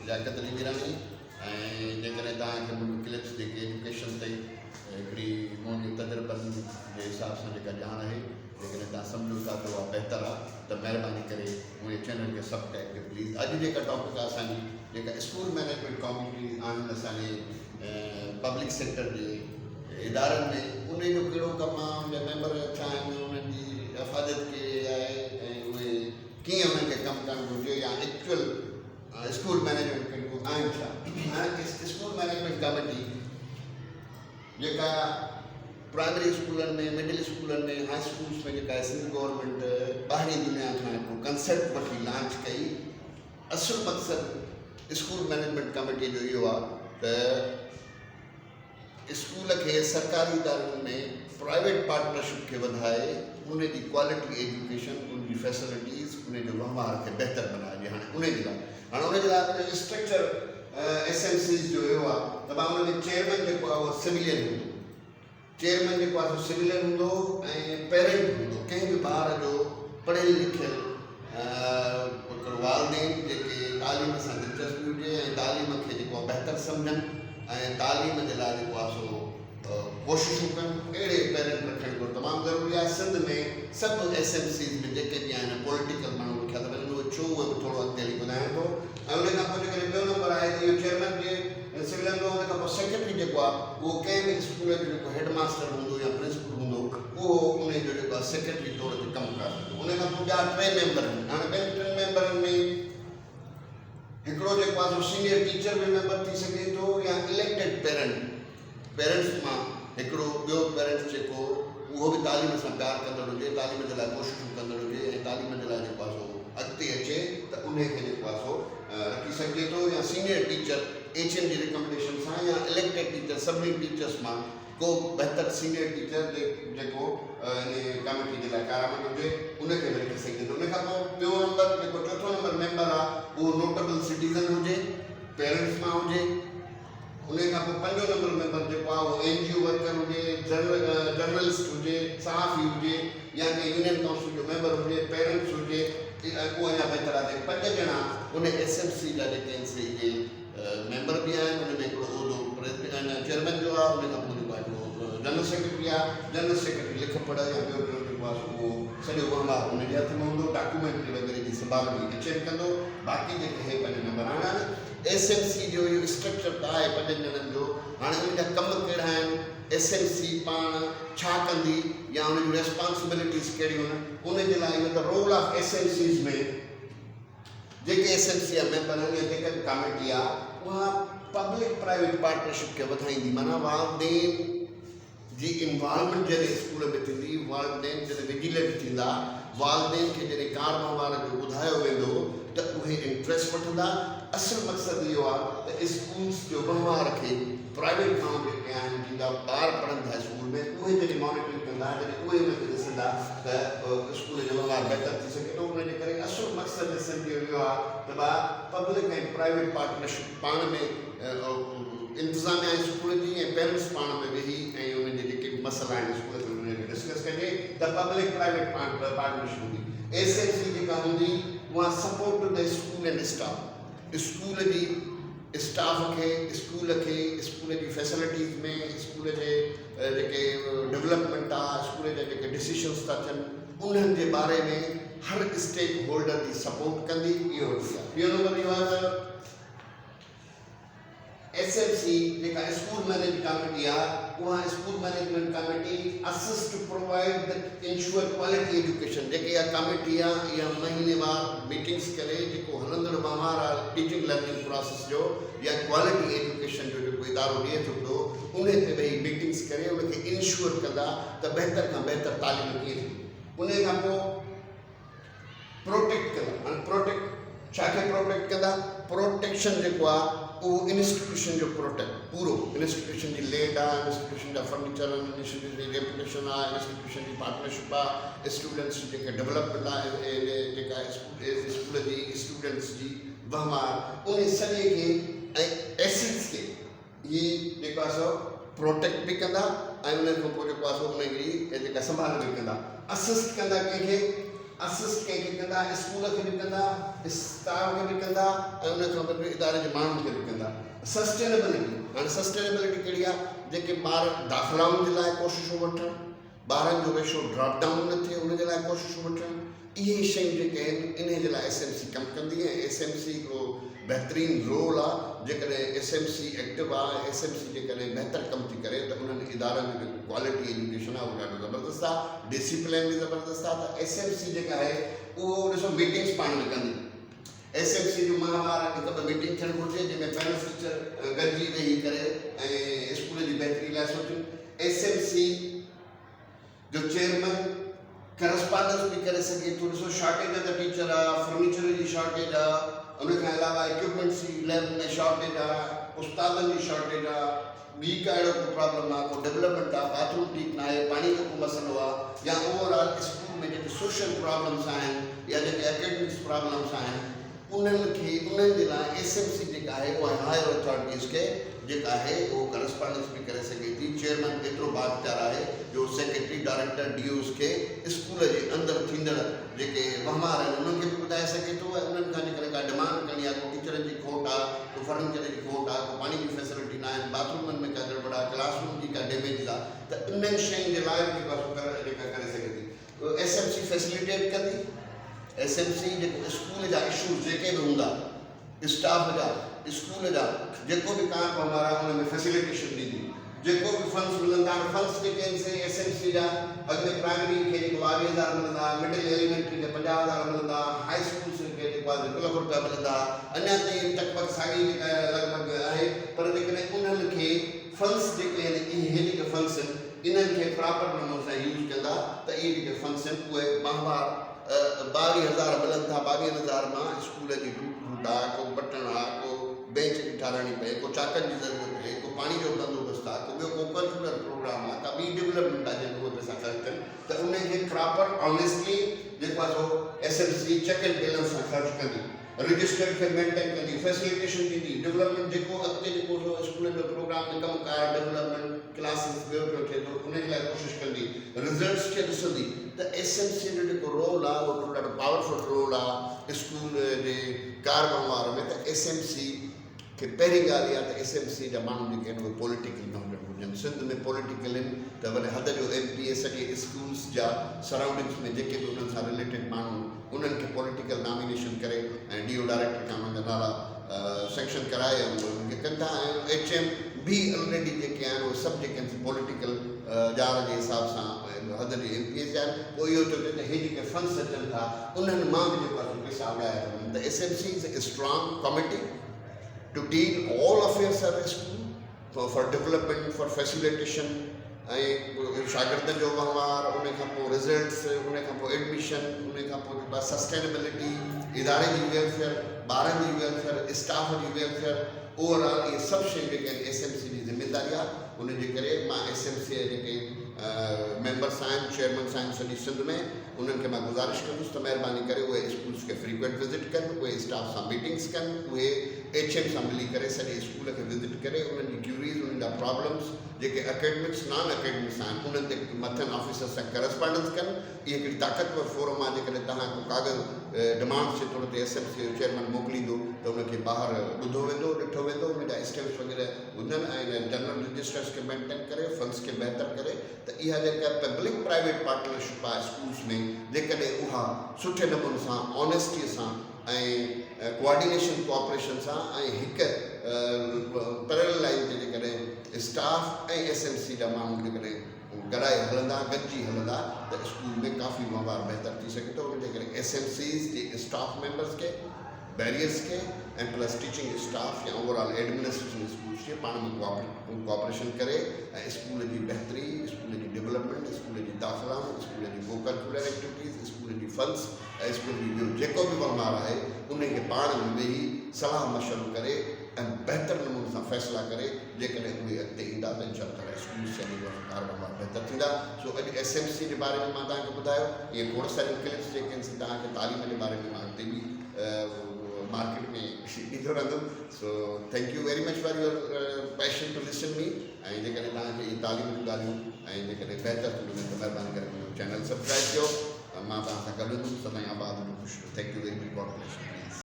لياقت علي ميراڻي ۽ جيڪڏهن توهان کي منهنجون ڪلپس جيڪي ايجوڪيشن تي هڪڙي منهنجي تجربن جي حساب سان جيڪا ڄاڻ آهي جيڪڏهن توهان سمجهو ٿا ته اها بهتر آهي ته مهرباني ڪري منهنجي چينل کي سبسڪرائب ڪيو پليز. اڄ جيڪا ٽاپڪ آهي اسان جي جيڪا اسڪول مئنيجمينٽ ڪاميٽي آهن اسان جي پبلڪ سيڪٽر جي ادارن ۾ انهي جو ڪهڙو ڪم آهي ان جا ميمبر ڇا آهن انهن جي افاديت ڪهڙي آهي ۽ اهي ڪيئن انهن کي ڪم ڪرڻ گهرجي يا ايڪچوئل اسڪول مئنيجمينٽ ڪميٽيون آهن ڇا؟ هاڻي اسڪول مئنيجمينٽ ڪميٽي جيڪا پرائمري اسڪولن ۾ مڊل اسڪولن ۾ هاء اسڪولس ۾ جيڪا سنڌ گورنمينٽ ٻاهرين دنيا کان هڪڙو ڪنسيپٽ وٺي لانچ ڪئي، اصل مقصد اسڪول مئنيجمينٽ ڪميٽي جو اهو آهي ته اسڪول کي سرڪاري ادارن ۾ پرائيويٽ پارٽنرشپ کي وڌائي ان جي ڪوالٽي ايجوڪيشن، ان جي فيسلٽيز، ان جو وهنوار کي بهتر بنائجي. هاڻي ان جي لاء هاڻي ان جي لاء ان جو اسٽرڪچر ايس ايم سيز جو اهو آهي ته ڀاء ان ۾ چيئرمين جيڪو آهي اهو سولين هوندو، چيئرمين جيڪو آهي سو سولين هوندو ۽ پيرنٽ هوندو، ڪنهن به ٻار جو پڙهيل لکيل هڪڙو والدين جيڪي تعليم سان دلچسپي هجي ۽ تعليم کي جيڪو آهي بهتر سمجهن ۽ تعليم جي لاء جيڪو آهي سو ڪوششون ڪن، اهڙي پيرنٽ رکڻ هڪڙو تمام ضروري آهي. سنڌ ۾ سڀ ايس ايم سيز ۾ جيڪي به آهن پوليٽيڪل ماڻهو رکيا ٿا وڃن، اهي ڇو اهي به ٿورو اڳتي هلي ٻڌايان ٿو. ۽ ان کان پوء جيڪڏهن ٻيو نمبر آهي ته اهو چيئرمين به سولين هوندو، ان کان پوء سيڪريٽري جيڪو آهي اهو ڪنهن به اسڪول جو جيڪو هيڊ ماستر هوندو يا پرنسپل هوندو اهو ان جو جيڪو آهي سيڪريٽري طور تي ڪم ڪار ڪندو. ان کان پوء ٻيا ٽي ميمبر آهن. هاڻي ٻين ٽن ميمبرن ۾ هڪڙو جيڪو آهي سو سينيئر ٽيچر به ميمبر ٿي سگهي ٿو يا اليڪٽيڊ پيرنٽ، پيرنٽس مان هڪڙو ٻيو پيرنٽس جيڪو اهو به تعليم سان پيار ڪندڙ هجي، تعليم جي لاء ڪوششون ڪندڙ هجي ۽ تعليم جي لاء جيڪو آهي سو اڳتي اچي ته انهي کي جيڪو آهي سو رکي سگهجي ٿو يا سينيئر ٽيچر ايڇ ايم جي ريڪمنڊيشن سان يا اليڪٽيڊ ٽيچر سڀني ٽيچرس مان ڪو بهتر سينيئر ٽيچر جيڪو انهي ڪاميٽي جي لاء ڪارآمد هجي ان کي به رکي سگهجي ٿو. ان کان پوء ٻيو نمبر جيڪو چوٿون نمبر ميمبر آهي اهو نوٽبل سٽيزن هجي، پيرنٽس مان هجي. انهيء کان پوء پنجون نمبر ميمبر جيڪو آهي اهو اين جي او ورڪر هجي، جرنلسٽ هجي، صحافي هجي يا ڪنهن يونين ڪائونسل جو ميمبر هجي، پيرنٽس هجي اهو اڃا بهتر آهي ته پنج ڄڻا ان ايس ايم سي جا جيڪي آهن سي اهي ميمبر به آهن، ان ۾ هڪڙو عهدو پريزيڊنٽ چيئرمين جو آهي، ان کان پوء جيڪو آهي هڪڙو جنرل سيڪريٽري آهي، جنرل سيڪريٽري لک پڙهه يا ٻيو ٽيون جيڪو آهي سو اهو سڄو وهنوار ان جي هٿ ۾ هوندو، ڊاڪيومينٽري وغيره جي سنڀال به ايڇ ايم ڪندو، باقي جيڪي هي پنج ميمبر آهن. ايس ايم سي جو اهو اسٽرڪچر ته آهي پنجن ڄڻن جو، هاڻي ان جا ڪم ڪهڙا آهن، ايس ايم سي پاڻ ڇا ڪندي يا ان جون ريسپانسبلٽيز ڪهڙيون آهن، ان جي لاء اهو ته role of S M Cs ۾ جيڪي ايس ايم سي جا ميمبر آهن يا جيڪا به ڪاميٽي آهي اها پبلڪ پرائيويٽ پارٽنرشپ کي وڌائيندي معنيٰ والدين جي انوالومينٽ جڏهن اسڪول ۾ ٿيندي، والدين جڏهن وجيلنٽ ٿيندا، والدين کي جڏهن ڪار وهنوار جو ٻڌايو ويندو ته اهي انٽريسٽ وٺندا. اصل مقصد اهو آهي ته اسڪولس جو وهنوار کي پرائيويٽ ماڻهو جيڪي آهن جن جا ٻار پڙهن ٿا اسڪول ۾ اهي جڏهن مانيٽرنگ ڪندا جڏهن اهي ان کي ڏسندا ته اسڪول جو وهنوار بهتر ٿي سگهي ٿو. ان جي ڪري اصل مقصد سمجهيو ويو آهي ته ڀا پبلڪ ۽ پرائيويٽ پارٽنرشپ پاڻ ۾ انتظاميا اسڪول جي ۽ پيرنٽس پاڻ ۾ ويهي ۽ انهن جي جيڪي به مسئلا آهن اسڪول ۾ انهن کي ڊسڪس ڪجي ته پبلڪ پرائيويٽ پارٽنرشپ هوندي. ايس ايم سي جيڪا هوندي اها support to the school and staff school جي اسٽاف کي اسڪول کي اسڪول جي فيسلٽيز ۾ اسڪول جي جيڪي ڊولپمينٽ آ اسڪول جا جيڪي ڊسيشنس ٿا ٿين انهن جي باري ۾ هر اسٽيڪ هولڊر جي سپورٽ ڪندي اهو هوندي آ. ٻيو نمبر اهو آ ته ايس ايم سي جيڪا اسڪول مئنيج ڪاميٽي آ اها school management committee assist to provide the ensure quality education جيڪي اها ڪاميٽي آ اها مهينيوار ميٽنگس ڪري جيڪو هلندڙ وهنوار آ ٽيچنگ لرننگ پراسيس جو يا ڪوالٽي ايجوڪيشن جو جيڪو ادارو ڏئي ٿو پيو انهي تي ويهي ميٽنگس ڪري ان کي انشوئر ڪندا ته بهتر کان بهتر تعليم ڪيئن ٿيندي انهي کان پوء پروٽيڪٽ ڪندا. هاڻي پروٽيڪٽ ڇا کي پروٽيڪٽ ڪندا؟ پروٽيڪشن جيڪو آ اهو انسٽيٽيوشن جو پروٽيڪٽ پورو انسٽيٽيوشن جي لينڊ آ، انسٽيٽيوشن جا فرنيچر آهن، انسٽيٽيوشن جي ريپوٽيشن آ، انسٽيٽيوشن جي پارٽنرشپ آ، اسٽوڊنٽس جي جيڪا ڊولپمينٽ آ، جيڪا اسڪول جي اسٽوڊنٽس جي وهنوار انهي سڄي کي ۽ ايسيٽس کي هي جيڪو آهي سو پروٽيڪٽ به ڪندا ۽ ان کان پوء جيڪو آهي سو ان جي جيڪا سنڀال به ڪندا. اسسٽ ڪندا ڪنهن کي؟ اسسٽ ڪنهن کي ڪندا؟ اسڪول کي به ڪندا، اسٽاف کي به ڪندا ۽ ان کان پوء اداري جي ماڻهن کي به ڪندا. سسٽينبلٽي، هاڻي سسٽينبلٽي ڪهڙي آهي؟ جيڪي ٻار داخلائن جي لاء ڪوششون وٺڻ، ٻارن جو ريشو ڊراپ ڊائون نه ٿئي ان جي لاء ڪوششون وٺڻ، اهي شيون جيڪي آهن انهي جي لاء ايس ايم سي ڪم ڪندي ۽ ايس ايم سي هڪڙو بهترين رول آ جيڪڏهن ايس ايم سي ايڪٽو آ ۽ ايس ايم سي جيڪڏهن بهتر ڪم ٿي ڪري ته انهن ادارن جو جيڪو ڪوالٽي ايجوڪيشن آ اهو ڏاڍو زبردست آ ڊسيپلين به زبردست آ ته ايس ايم سي جيڪا آهي اهو ڏسو ميٽنگس پاڻ ۾ ڪندي ايس ايم سي جو ماهوار هڪ ٻه ميٽنگ ٿيڻ گهرجي جنهن ۾ پيرنٽس ٽيچر گڏجي ويهي ڪري ۽ اسڪول جي بهتري لاء سوچن ايس ايم سي جو چيئرمين ڪرسپانڊنس به ڪري سگهي ٿو ڏسو شارٽيج آف the teacher آ فرنيچر جي شارٽيج آ ان کان علاوه اڪوپمينٽس جي ليب ۾ شارٽيج آ استادن جي شارٽيج آ ٻي ڪا اهڙو ڪو پرابلم آ ڪو ڊولپمينٽ آ باٿ روم ٺيڪ ناهي پاڻي جو ڪو مسئلو آ يا اوور آل اسڪول ۾ جيڪي سوشل پرابلمس آهن يا جيڪي اڪيڊمڪس پرابلمس آهن انهن کي انهن جي لاء ايس ايم سي جيڪا آهي اها هائر اٿارٽيز کي جيڪا آهي اهو ڪرسپانڊنس به ڪري سگهي ٿي. چيئرمين ايترو بااختيار آهي جو سيڪريٽري، ڊائريڪٽر، ڊي اوز کي اسڪول جي اندر ٿيندڙ جيڪي وهنوار آهن انهن کي به ٻڌائي سگهي ٿو ۽ انهن کان جيڪڏهن ڪا ڊمانڊ ڪرڻي آهي ڪو ٽيچرن جي کوٽ آهي ڪو فرنيچر جي کوٽ آهي ڪو پاڻي جي فيسلٽي نه آهن باٿ رومن ۾ ڪا گڙٻڙ آهي ڪلاس روم جي ڪا ڊيميجز آهي ته انهن شين جي لاء به جيڪو آهي سو جيڪا ڪري سگهي ٿي. ايس ايم سي فيسليٽيٽ ڪندي، ايس ايم سي جيڪو اسڪول جا اشوز جيڪي به هوندا اسٽاف جا اسڪول جا جيڪو به ڪار وهنوار آهي ان ۾ فيسليٽيشن ڏيندي جيڪو به فنڊس ملن ٿا هاڻي فنڊس جيڪي آهن سي ايس ايم سي جا اڳ ۾ پرائمري کي جيڪو 22 هزار ملندا هئا مڊل ايليمينٽري کي 50 هزار ملندا هئا هائي اسڪولس کي جيڪو آهي هڪ لک روپيا ملندا هئا اڃا تائين تڪ ڀڳ ساڳي جيڪا لڳ ڀڳ آهي پر جيڪڏهن انهن کي فنڊس جيڪي آهن اهي جيڪي فنڊس آهن انهن کي پراپر نموني سان يوز ڪندا ته اهي جيڪي فنڊس آهن اهي ماهوار 22 هزار ملن ٿا 22 هزار مان اسڪول جي ٽوٽ ڦوٽ آ ڪو بٽڻ آ ڪو بينچ جي ٺاراهڻي پئي ڪو چاڪن جي ضرورت پئي ڪو پاڻي جو بندوبست آ ڪو ٻيو ڪو ڪلچرل پروگرام آ ڪا ٻي ڊولپمينٽ آ جنهن ۾ اهي پئسا خرچ ٿين ته انهن کي پراپر آنيسٽلي جيڪو آ سو S M C check and balance سان خرچ ڪندي. رجسٽر کي مينٽين ڪندي، فيسليٽيشن ڏيندي، ڊولپمينٽ جيڪو اڳتي جيڪو سو اسڪولن جو پروگرام ۾ ڪم ڪار ڊولپمينٽ ڪلاسز ٻيو پيو ٿئي ٿو ان جي لاء ڪوشش ڪندي، رزلٽس کي ڏسندي ته ايس ايم سي جو جيڪو رول آهي اهو هڪڙو ڏاڍو پاورفل رول آهي اسڪول جي ڪار وهنوار ۾ ته ايس ايم سي کي پهرين ڳالهه اها ته ايس ايم سي جا ماڻهو جيڪي آهن اهي پوليٽيڪل نه هجڻ گهرجن سنڌ ۾ پوليٽيڪل آهن ته وڏي حد جو ايم پي اي سڄي اسڪولس جا سرائونڊنگس ۾ جيڪي به انهن سان رليٽيڊ ماڻهو آهن انهن کي پوليٽيڪل نامينيشن ڪري ۽ ڊي او ڊائريڪٽر کان انهن جا نالا سينڪشن ڪرائي ۽ اهي انهن کي ڪن ٿا ۽ ايڇ ايم به الريڊي جيڪي آهن اهي سڀ جيڪي آهن سي پوليٽيڪل ڄار جي حساب سان حد جي ايم پي ايز جا آهن پوء اهو ٿو چئي ته هي جيڪي فنڊس اچن ٿا انهن مان به جيڪو آهي سو پئسا اڏايا ٿا وڃن ته S M C is a strong committee to deal all affairs of school for development for facilitation ۽ شاگردن جو وهنوار ان کان پوء رزلٽس ان کان پوء ايڊميشن ان کان پوء جيڪو آهي سسٽينبلٽي اداري جي ويلفيئر ٻارن جي ويلفيئر اسٽاف جي ويلفيئر اوور آل اهي سڀ شيون جيڪي آهن ايس ايم سي جي ذميداري آهي ان جي ڪري مان ايس ايم سي جا جيڪي ميمبرس آهن چيئرمنس آهن سڄي سنڌ ۾ انهن کي مان گذارش ڪندس ته مهرباني ڪري اهي اسڪولس کي فريڪوئنٽ وزٽ ڪن، اهي اسٽاف سان ميٽنگس ڪن، اهي ايڇ ايم سان ملي ڪري سڄي اسڪول کي وزٽ ڪري انهن جي ڪيوريز، انهن جا پرابلمس جيڪي اڪيڊمڪس، نان اڪيڊمڪس آهن انهن تي مٿين آفيسرس سان ڪرسپانڊنس ڪن. اهي هڪڙي طاقتور فورم آهي جيڪڏهن توهان ڪو ڪاغذ ڊمانڊس جي طور تي ايس ايم سي جو چيئرمين موڪليندو ته ان کي ٻاهر ٻڌو ويندو، ڏٺو ويندو، ان جا اسٽيمپس وغيره هجن ۽ جنرل رجسٽرس کي مينٽين ڪري فنڊس کي بهتر ڪري ته اها جيڪا پبلڪ پرائيويٽ پارٽنرشپ آهي اسڪولس ۾ جيڪڏهن اها سٺي نموني سان آنيسٽي سان ۽ ڪوآرڊينيشن ڪوآپريشن سان ۽ هڪ پيرلل لائين تي جيڪڏهن اسٽاف ۽ ايس ايم سي جا ماڻهو جيڪڏهن گڏائي هلندا گڏجي هلندا ته اسڪول ۾ ڪافي وهنوار بهتر ٿي سگهي ٿو ان جي ڪري ايس ايم سيز جي اسٽاف ميمبرس کي بيريئرس کي ۽ پلس ٽيچنگ اسٽاف يا اوور آل ايڊمنسٽريشن اسڪولس کي پاڻ ۾ ڪوآپريشن ڪري ۽ اسڪول جي بهتري، اسڪول جي ڊولپمينٽ، اسڪول جي داخلائون، اسڪول جي ڪو ڪريڪولر ايڪٽيوٽيز، اسڪول جي فنڊس ۽ اسڪول جي ٻيو جيڪو به وهنوار آهي انهي کي پاڻ ۾ ويهي صلاح مشورو ڪري ۽ بهتر نموني سان فيصلا ڪري جيڪڏهن اهي اڳتي ايندا ته انشاء الله تعالي اسڪولس جا جيڪو آهي ڪار وهنوار بهتر ٿيندا. سو اڄ ايس ايم سي جي باري ۾ مان توهان کي ٻڌايو اهي کوڙ ساريون ڪلپس جيڪي آهن سي توهان کي تعليم جي باري ۾ مان اڳتي به مارڪيٽ ۾ ڏيندو رهندم so thank you very much for your passion to listen me ۽ جيڪڏهن توهان کي اهي تعليم جون ڳالهيون ۽ جيڪڏهن بهتر ٿيون لڳن ته مهرباني ڪري منهنجو چينل سبسڪرائب ڪيو. مان توهان سان گڏ هوندم. سدائين آباد هجو، خوش رهو. Thank you very much. God bless you. Please.